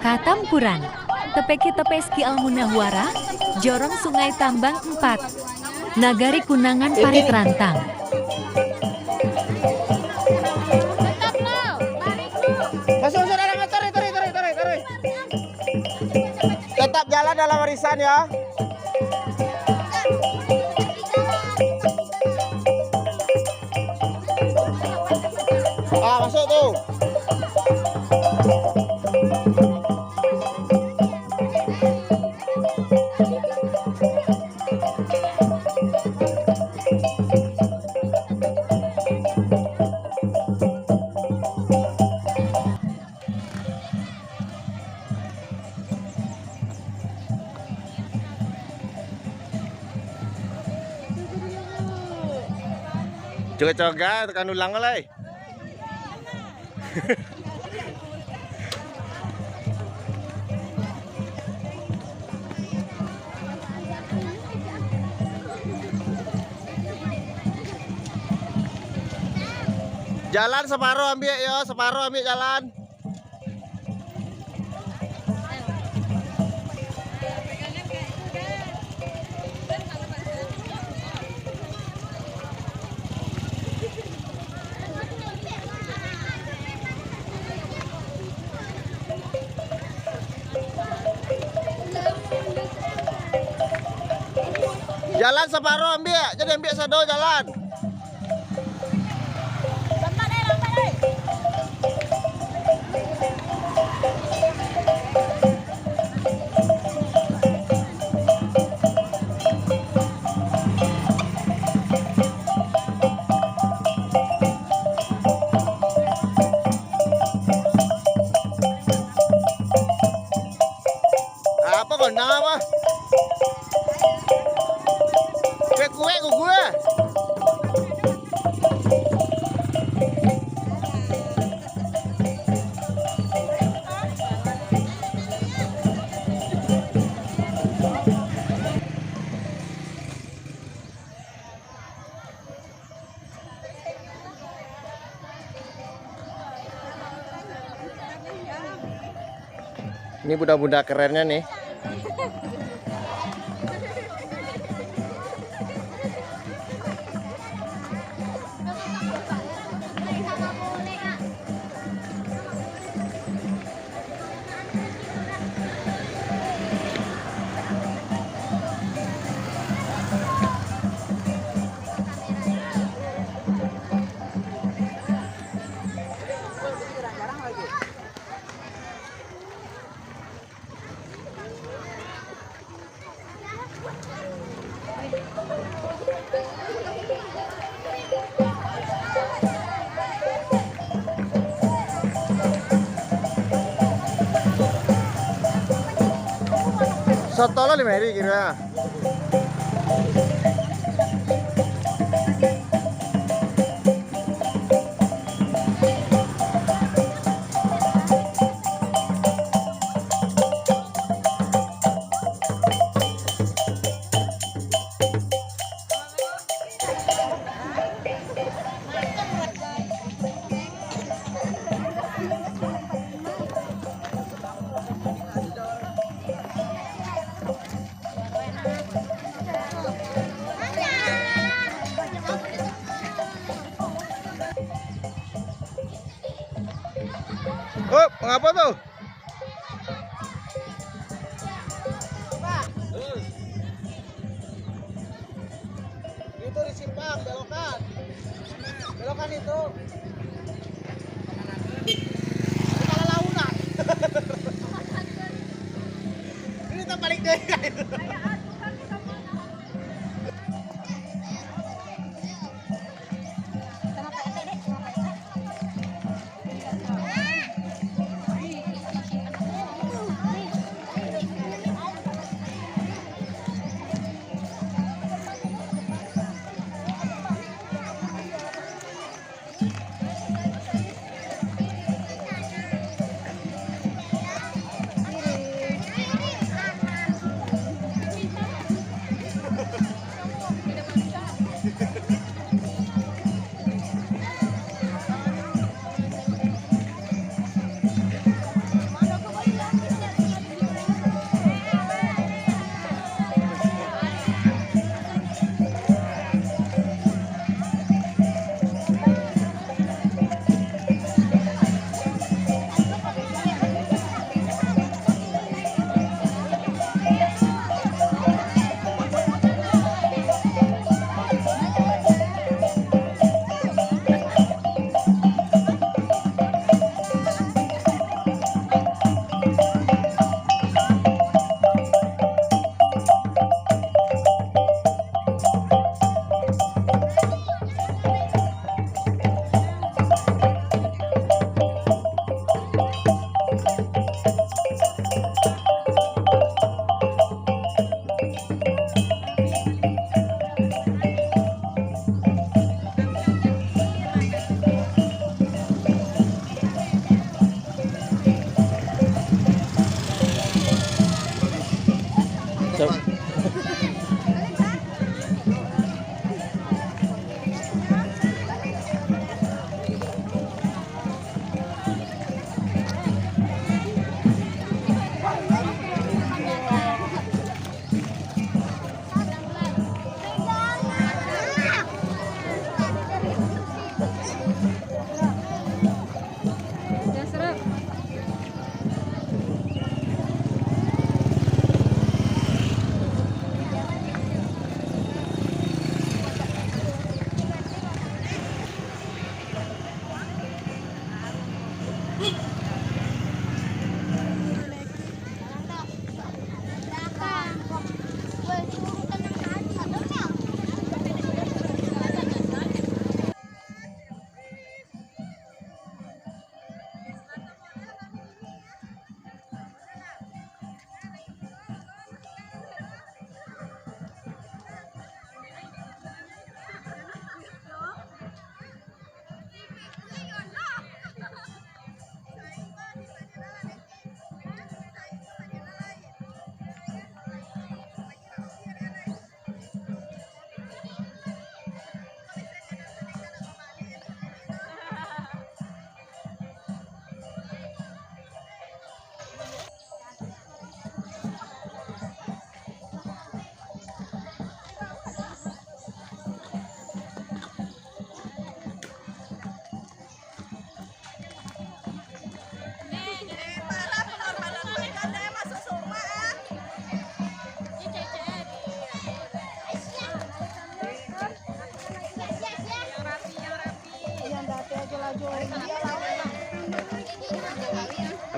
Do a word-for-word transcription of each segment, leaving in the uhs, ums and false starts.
Katampuran. Tepeki tepes ki Almunahwarah, jorong Sungai Tambang empat. Nagari Kunangan parit rantang. Masuk, masuk dalam, tarik, tarik, tarik, tarik, tarik. Tetap jalan dalam barisan, ya. Ah, masuk tu. Coga-coga tekan ulang lai. Jalan saparo ambiak yo, saparo ambiak jalan. Jalan saparo ambiak, jadi ambiak sado jalan. Apa kau nak apa? Kuek-kuek gugur. Ini bunda-bunda kerennya nih. Soto lo lima eri kira. Oh, mengapa tu? Itu di simpang, belokan. Belokan itu. Di Palalaunan. Ini terbalik deh.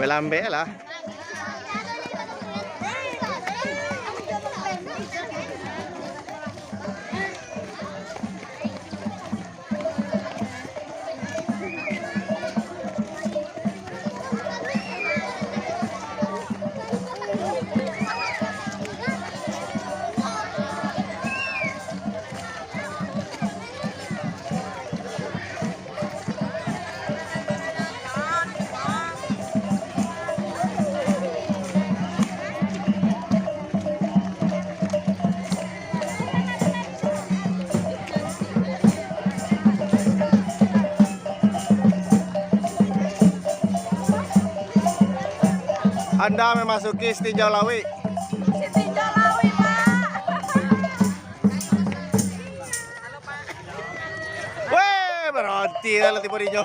Pelambek lah. Anda memasuki Sitinjau Lauik. Sitinjau Lauik, Pak. Weh, berhenti lah tiba dinyo.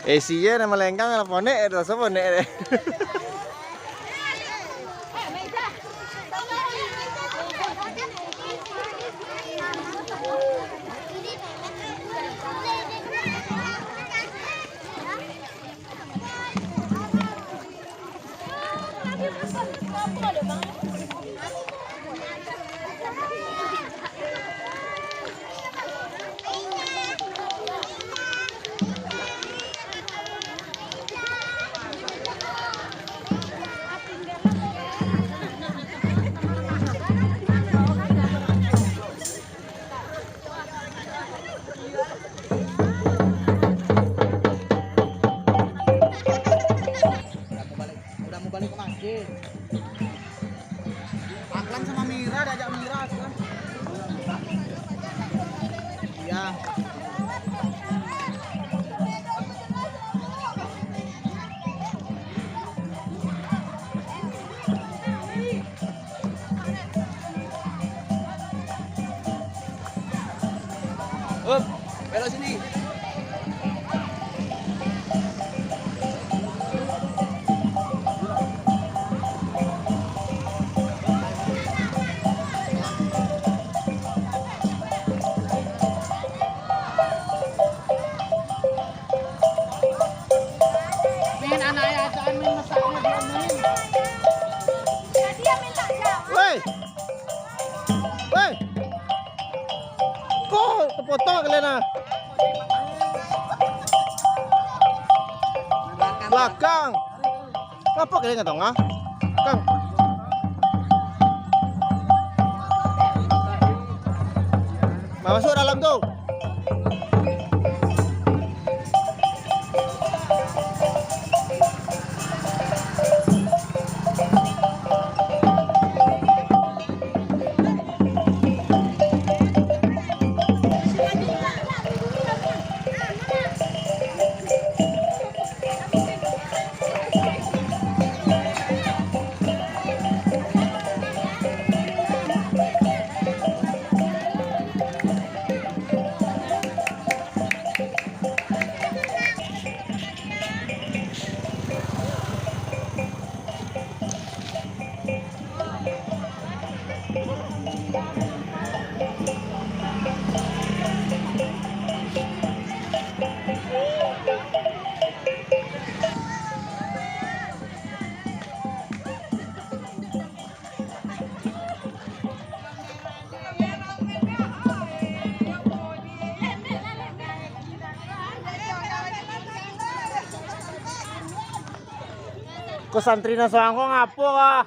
Eh, sia nan malenggang lah, ponek tu, so ponek deh. Udah mau balik, udah mau balik ke masjid. Aklan sama Mira, diajak Mira, Aklan. Iya. Up, belok sini. Min, anak ayah ajakan, Min, mesaknyo diam, Min. Woi! Woi! Ko tepotong kalian ah. Belakang. Ngapa kalian nggak tengah? Kang. Masuk dalam tu. Ko santri nan sorang ko ngapo kah?